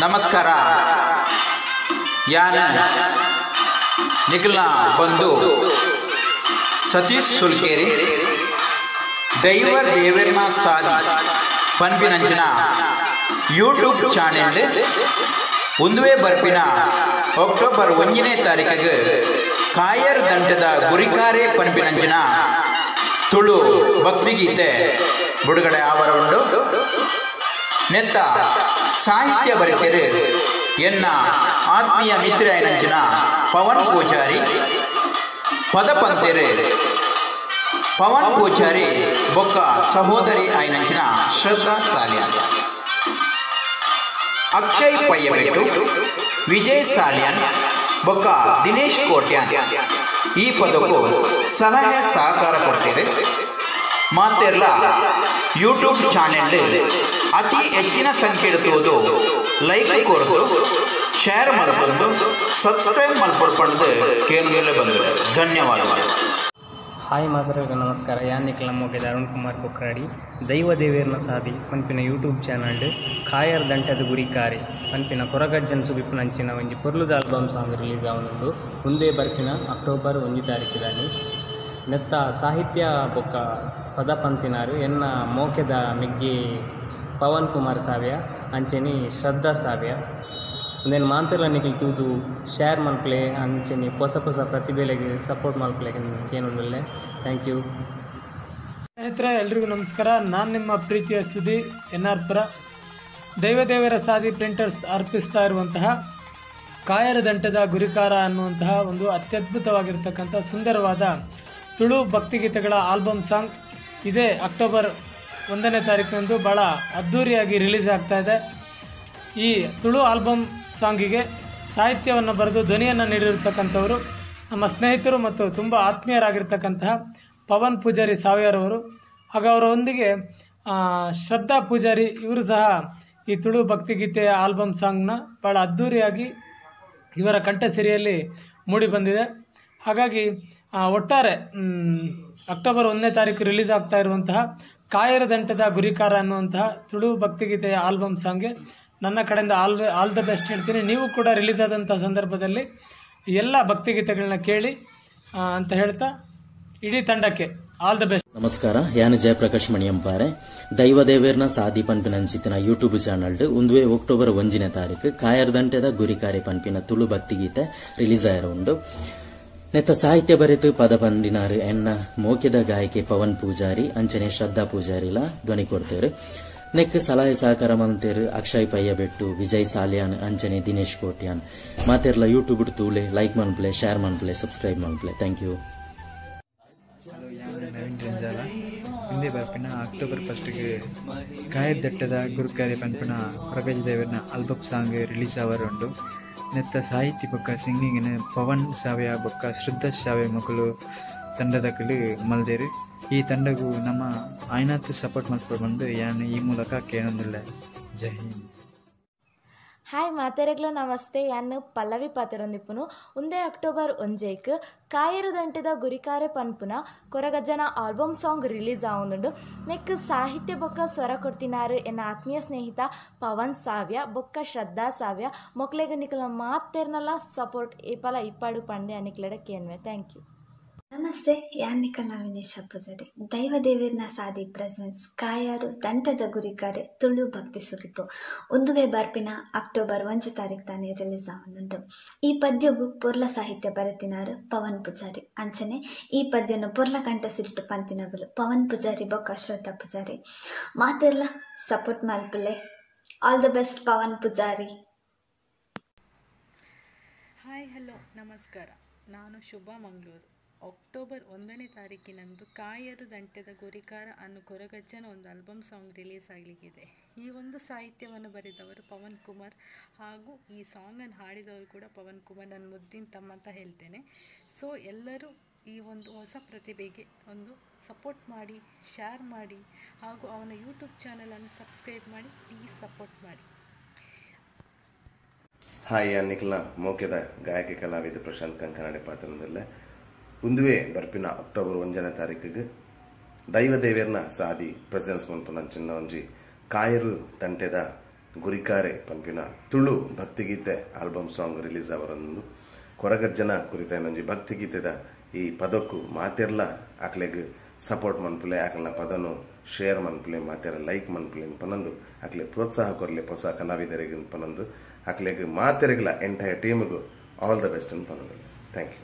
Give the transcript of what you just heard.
ನಮಸ್ಕಾರ. ಯಾನ ನಿಖಿಲ್ನ ಬಂಧು ಸತೀಶ್ ಸುಲ್ಕೇರಿ, ದೈವ ದೇವರ್ನ ಸಾದಿ ಪನ್ಪಿನಂಚಿನ ಯೂಟ್ಯೂಬ್ ಚಾನೆಲ್ ಒಂದುವೇ ಬರ್ಪಿನ ಅಕ್ಟೋಬರ್ 1ನೇ ತಾರೀಕಿಗೆ ಕಾಯರ್ ದಂಟದ ಗುರಿಕಾರೆ ಪನ್ಪಿನಂಚಿನ ತುಳು ಭಕ್ತಿಗೀತೆ ಬಿಡುಗಡೆ ಆವರ ಉಂಡು. ನೆತ್ತ ಸಾಹಿತ್ಯ ಬರೆತೆರು ಎನ್ನ ಆತ್ಮೀಯ ಮಿತ್ರ ನಂಚಿನ ಪವನ್ ಪೂಜಾರಿ, ಪದಪಂತೆರು ಪವನ್ ಪೂಜಾರಿ ಬೊಕ್ಕ ಸಹೋದರಿ ಆಯ್ನಂಚಿನ ಶ್ರದ್ಧಾ ಸಾಲ್ಯಾನ್, ಅಕ್ಷಯ್ ಪಯ್ಯಬೆಟ್ಟು, ವಿಜಯ್ ಸಾಲ್ಯಾನ್ ಬೊಕ್ಕ ದಿನೇಶ್ ಕೋಟ್ಯಾನ್ ಈ ಪದಕ್ಕೂ ಸಲಹೆ ಸಹಕಾರ ಕೊಡ್ತೀರಿ. ಮಾತೆರ್ಲ ಯೂಟ್ಯೂಬ್ ಚಾನೆಲ್ ಅತಿ ಹೆಚ್ಚಿನ ಸಂಖ್ಯೆ ಇಡುವುದು ಲೈಕ್ ಕೊರದು ಶೇರ್ ಮಲ್ಪಂದು ಸಬ್ಸ್ಕ್ರೈಬ್ ಮಲ್ಪಡ್ಕೊಂಡು ಕೇಂದ್ರದಲ್ಲೇ ಬಂದರು. ಧನ್ಯವಾದಗಳು. ಹಾಯ್ ಮಾತರಿಗೆ ನಮಸ್ಕಾರ. ಯಾನಿಕ್ಲ ಮೊಗೆದ ಅರುಣ್ ಕುಮಾರ್ ಕೊಕ್ರಾಡಿ. ದೈವ ದೇವೇರ್ನ ಸಾದಿ ಪನ್ಪಿನ ಯೂಟ್ಯೂಬ್ ಚಾನಲ್ ಕಾಯರ್ ದಂಟದ ಗುರಿಕಾರೆ ಪನ್ಪಿನ ಕೊರಗಜ್ಜನ್ ಸುಬಿಪುನಂಚಿನ ಒಂಜಿ ಪೊರ್ಲುದ ಆಲ್ಬಮ್ ಸಾಂಗ್ ರಿಲೀಸ್ ಆವೊಂದುಂಡು. ಒಂದೇ ಬರ್ಪಿನ ಅಕ್ಟೋಬರ್ 1 ತಾರೀಕಿದಾನಿ. ನೆತ್ತ ಸಾಹಿತ್ಯ ಬೊಕ್ಕ ಪದ ಪಂತಿನಾರು ಎನ್ನ ಮೋಕೆದ ಮೆಗ್ಗಿ ಪವನ್ ಕುಮಾರ್ ಸಾವ್ಯ ಅಂಚೆನಿ ಶ್ರದ್ಧಾ ಸಾವ್ಯ. ಉಂದೆನ್ ಮಾಂತೆರ್ಲ ನಿಕುಲು ತೂದು ಶೇರ್ ಮಲ್ಪುಲೆ ಅಂಚೆನಿ ಪೊಸ ಪೊಸ ಪ್ರತಿಭೆಲೆಗ್ ಸಪೋರ್ಟ್ ಮಲ್ಪುಲೆ ಕೇನೊಂದುಲ್ಲೆ. Thank you. ಸ್ನೇಹಿತರೆ ಎಲ್ರಿಗೂ ನಮಸ್ಕಾರ. ನಾನು ನಿಮ್ಮ ಪ್ರೀತಿಯ ಸುದಿ ಎನ್ ಆರ್ ಪುರ. ದೈವದೇವರ ಸಾದಿ ಪ್ರಿಂಟರ್ಸ್ ಅರ್ಪಿಸ್ತಾ ಇರುವಂತಹ ಕಾಯರ ದಂಟದ ಗುರಿಕಾರ ಅನ್ನುವಂತಹ ಒಂದು ಅತ್ಯದ್ಭುತವಾಗಿರ್ತಕ್ಕಂಥ ಸುಂದರವಾದ ತುಳು ಭಕ್ತಿಗೀತೆಗಳ ಆಲ್ಬಮ್ ಸಾಂಗ್ ಇದೇ ಅಕ್ಟೋಬರ್ 1ನೇ ತಾರೀಕಿನಂದು ಭಾಳ ಅದ್ಧೂರಿಯಾಗಿ ರಿಲೀಸ್ ಆಗ್ತಾ ಇದೆ. ಈ ತುಳು ಆಲ್ಬಮ್ ಸಾಂಗಿಗೆ ಸಾಹಿತ್ಯವನ್ನು ಬರೆದು ಧ್ವನಿಯನ್ನು ನೀಡಿರ್ತಕ್ಕಂಥವರು ನಮ್ಮ ಸ್ನೇಹಿತರು ಮತ್ತು ತುಂಬ ಆತ್ಮೀಯರಾಗಿರ್ತಕ್ಕಂತಹ ಪವನ್ ಪೂಜಾರಿ ಸಾವ್ಯಾರವರು ಹಾಗೂ ಅವರೊಂದಿಗೆ ಶ್ರದ್ಧಾ ಪೂಜಾರಿ ಇವರು ಸಹ ಈ ತುಳು ಭಕ್ತಿಗೀತೆಯ ಆಲ್ಬಮ್ ಸಾಂಗ್ನ ಭಾಳ ಅದ್ಧೂರಿಯಾಗಿ ಇವರ ಕಂಠಸಿರಿಯಲ್ಲಿ ಮೂಡಿಬಂದಿದೆ. ಹಾಗಾಗಿ ಒಟ್ಟಾರೆ ಅಕ್ಟೋಬರ್ 1ನೇ ತಾರೀಕು ರಿಲೀಸ್ ಆಗ್ತಾ ಇರುವಂತಹ ಕಾಯರ ದಂಟದ ಗುರಿಕಾರ ಅನ್ನುವಂತಹ ತುಳು ಭಕ್ತಿಗೀತೆಯ ಆಲ್ಬಮ್ ಸಾಂಗ್ಗೆ ನನ್ನ ಕಡೆಯಿಂದ ಆಲ್ the best ಹೇಳ್ತೀನಿ. ನೀವು ಕೂಡ ರಿಲೀಸ್ ಆದಂಥ ಸಂದರ್ಭದಲ್ಲಿ ಎಲ್ಲ ಭಕ್ತಿಗೀತೆಗಳನ್ನ ಕೇಳಿ ಅಂತ ಹೇಳ್ತಾ ಇಡೀ ತಂಡಕ್ಕೆ ಆಲ್ the best. ನಮಸ್ಕಾರ. ಯಾನು ಜಯಪ್ರಕಾಶ್ ಮಣಿಯಂಪಾರೆ. ದೈವ ದೇವೇರ್ನ ಸಾದಿ ಪನ್ಪಿನ ಅಂಚಿತಿನ ಯೂಟ್ಯೂಬ್ ಚಾನಲ್ ಉಂದುವೆ ಅಕ್ಟೋಬರ್ 1ನೇ ತಾರೀಕು ಕಾಯರ್ ದಂಟೆದ ಗುರಿಕಾರೆ ಪನ್ಪಿನ ತುಳು ಭಕ್ತಿಗೀತೆ ರಿಲೀಸ್ ಆಯರ ಉಂಡು. ನೆತ್ತ ಸಾಹಿತ್ಯ ಬರೆತು ಪದ ಪಂಡಿನಾರು ಎನ್ನ ಮೋಕೆದ ಗಾಯಕಿ ಪವನ್ ಪೂಜಾರಿ ಅಂಚನೆ ಶ್ರದ್ಧಾ ಪೂಜಾರಿಲ ಧ್ವನಿ ಕೊಡ್ತೇರು. ನೆಕ್ ಸಲಹೆ ಸಹಕಾರ ಮಂತೇರು ಅಕ್ಷಯ್ ಪಯ್ಯಬೆಟ್ಟು, ವಿಜಯ್ ಸಾಲಿಯಾನ್ ಅಂಚನೆ ದಿನೇಶ್ ಕೋಟ್ಯಾನ್. ಮಾತೆರ್ಲ ಯೂಟ್ಯೂಬ್ ತೂಲೆ ಲೈಕ್ ಮನ್ಪ್ಲೆ, ಶೇರ್ ಮನ್ಪ್ಲೆ, ಸಬ್ಸ್ಕ್ರೈಬ್ ಮನ್ಪ್ಲೆ. Thank you. Naveen Renjala. ಹಿಂದೆ ಬರ್ಪಿನ ಅಕ್ಟೋಬರ್ 1ಗೆ ಕಾಯರ್ ದಟ್ಟದ ಗುರುಕಾರೆ ಪನ್ಪಿನ ಕೊರಗಜ್ಜ ದೇವರನ ಆಲ್ಬಮ್ ಸಾಂಗ್ ರಿಲೀಸ್ ಆವರುಂಡು. ನೆತ್ತ ಸಾಹಿತ್ಯ ಬೊಕ್ಕ ಸಿಂಗಿಂಗಿನ ಪವನ್ ಸಾವ್ಯ ಬೊಕ್ಕ ಶ್ರದ್ಧಾ ಸಾವ್ಯ ಮಕ್ಕಳು ತಂಡದಕಲು ಮಲ್ದೇರು. ಈ ತಂಡಗೂ ನಮ್ಮ ಆಯ್ನಾತ್ ಸಪೋರ್ಟ್ ಮಲ್ಪೊಡು ಬಂದು ಯಾನ್ ಈ ಮೂಲಕ ಕೇಳೊಂದುಲ್ಲೆ. ಜೈ ಹಿಂದ್. ಹಾಯ್ ಮಾತೆರೆಗ್ಲ ನಮಸ್ತೆ. ಯಾನ್ ಪಲ್ಲವಿ ಪಾತೆರೊಂದಿಪ್ಪುನು. ಉಂದೇ ಅಕ್ಟೋಬರ್ 1ಕ್ ಕಾಯರು ದಂಟೆದ ಗುರಿಕಾರೆ ಪನ್ಪುನ ಕೊರಗಜ್ಜನ ಆಲ್ಬಮ್ ಸಾಂಗ್ ರಿಲೀಸ್ ಆವೊಂದುಂಡು. ನೆಕ್ ಸಾಹಿತ್ಯ ಬೊಕ್ಕ ಸ್ವರ ಕೊಡ್ತಿನಾರು ಎನ್ನ ಆತ್ಮೀಯ ಸ್ನೇಹಿತ ಪವನ್ ಸಾವ್ಯ ಬೊಕ್ಕ ಶ್ರದ್ಧಾ ಸಾವ್ಯ. ಮೊಕ್ಲೆಗ್ ನಿಕಲ ಮಾತೆರ್ನಲ ಸಪೋರ್ಟ್ ಏಪಲ ಇಪ್ಪಾಡು ಪಂಡೆ ಅನಿಕ್ಲೆಡ ಕೇನ್ವೆ. Thank you. ನಮಸ್ತೆ. ಯಾನಿಕಲ್ ನವೀನೇಶ ಪೂಜಾರಿ. ದೈವ ದೇವಿರ್ನ ಸಾದಿ ಪ್ರೆಸೆನ್ಸ್ ಕಾಯಾರು ದಂಟದ ಗುರಿಕಾರೆ ತುಳು ಭಕ್ತಿ ಸುಗಿಪು ಉಂದುವೆ ಬರ್ಪಿನ ಅಕ್ಟೋಬರ್ 1 ತಾರೀಕು ತಾನೇ ರಿಲೀಸ್ ಆವೊಂದುಂಡು. ಈ ಪದ್ಯಗು ಪೊರ್ಲ ಸಾಹಿತ್ಯ ಬರೆತಿನಾರು ಪವನ್ ಪೂಜಾರಿ ಅಂಚನೆ ಈ ಪದ್ಯನು ಪೊರ್ಲ ಕಂಠ ಸಿರಿಟು ಪಂತಿನಗುಲು ಪವನ್ ಪೂಜಾರಿ ಬೊಕ್ಕ ಶ್ರದ್ಧಾ ಪೂಜಾರಿ. ಮಾತೆರ್ಲ ಸಪೋರ್ಟ್ ಮಲ್ಪುಲೆ. All the best Pavan Poojary. Hi, hello, ನಮಸ್ಕಾರ. ನಾನು ಶುಭ ಮಂಗಳೂರು. ಅಕ್ಟೋಬರ್ 1ನೇ ತಾರೀಕಿನಂದು ಕಾಯರು ದಂಟೆದ ಗುರಿಕಾರ ಅನ್ನು ಕೊರಗಜ್ಜನ ಒಂದು ಆಲ್ಬಮ್ ಸಾಂಗ್ ರಿಲೀಸ್ ಆಗಲಿಕ್ಕಿದೆ. ಈ ಒಂದು ಸಾಹಿತ್ಯವನ್ನು ಬರೆದವರು ಪವನ್ ಕುಮಾರ್ ಹಾಗೂ ಈ ಸಾಂಗನ್ನು ಹಾಡಿದವರು ಕೂಡ ಪವನ್ ಕುಮಾರ್, ನನ್ನ ಮುದ್ದಿನ ತಮ್ಮ ಅಂತ ಹೇಳ್ತೇನೆ. ಸೊ ಎಲ್ಲರೂ ಈ ಒಂದು ಹೊಸ ಪ್ರತಿಭೆಗೆ ಒಂದು ಸಪೋರ್ಟ್ ಮಾಡಿ, ಶೇರ್ ಮಾಡಿ ಹಾಗೂ ಅವನ ಯೂಟ್ಯೂಬ್ ಚಾನಲನ್ನು ಸಬ್ಸ್ಕ್ರೈಬ್ ಮಾಡಿ, ಪ್ಲೀಸ್ ಸಪೋರ್ಟ್ ಮಾಡಿ. ಹಾಯ್, ನಿಖಿಲ್ನ ಮೋಕೆದ ಗಾಯಕ ಕಲಾವಿದ ಪ್ರಶಾಂತ್ ಕಂಕನಾಡಿ ಪಾತ್ರದಲ್ಲೇ. ಉಂದುವೆ ಬರ್ಪಿನ ಅಕ್ಟೋಬರ್ 1ನೇ ತಾರೀಕಿಗೆ ದೈವ ದೇವೇರ್ನ ಸಾದಿ ಪ್ರೆಸೆನ್ಸ್ ಮನ್ಪುನ ಚಿನ್ನ ಒಂಜಿ ಕಾಯರು ತಂಟೆದ ಗುರಿಕಾರೆ ಪನ್ಪಿನ ತುಳು ಭಕ್ತಿಗೀತೆ ಆಲ್ಬಮ್ ಸಾಂಗ್ ರಿಲೀಸ್ ಆವರೊಂದು ಕೊರಗಜ್ಜನ ಕುರಿತಾಯಿನೊಂಜಿ ಭಕ್ತಿಗೀತೆದ ಈ ಪದಕ್ಕೂ ಮಾತೆರ್ಲ ಅಕ್ಲೆಗ್ ಸಪೋರ್ಟ್ ಮನ್ಪುಲೆ, ಅಕ್ಲೆನ ಪದನು ಶೇರ್ ಮನ್ಪುಲೆ, ಮಾತೆರ ಲೈಕ್ ಮನ್ಪುಲೆ ಪನೊಂದು ಅಕ್ಲೆ ಪ್ರೋತ್ಸಾಹ ಕೊರ್ಲೆ ಹೊಸ ಕಲಾವಿದರಿಗೆ ಪನೊಂದು ಅಕ್ಲೆಗ್ ಮಾತೆರೆಗ್ಲ ಎಂಟೈರ್ ಟೀಮ್ಗೂ ಆಲ್ the best ಅಂತ ಪನೊಂದು. Thank you.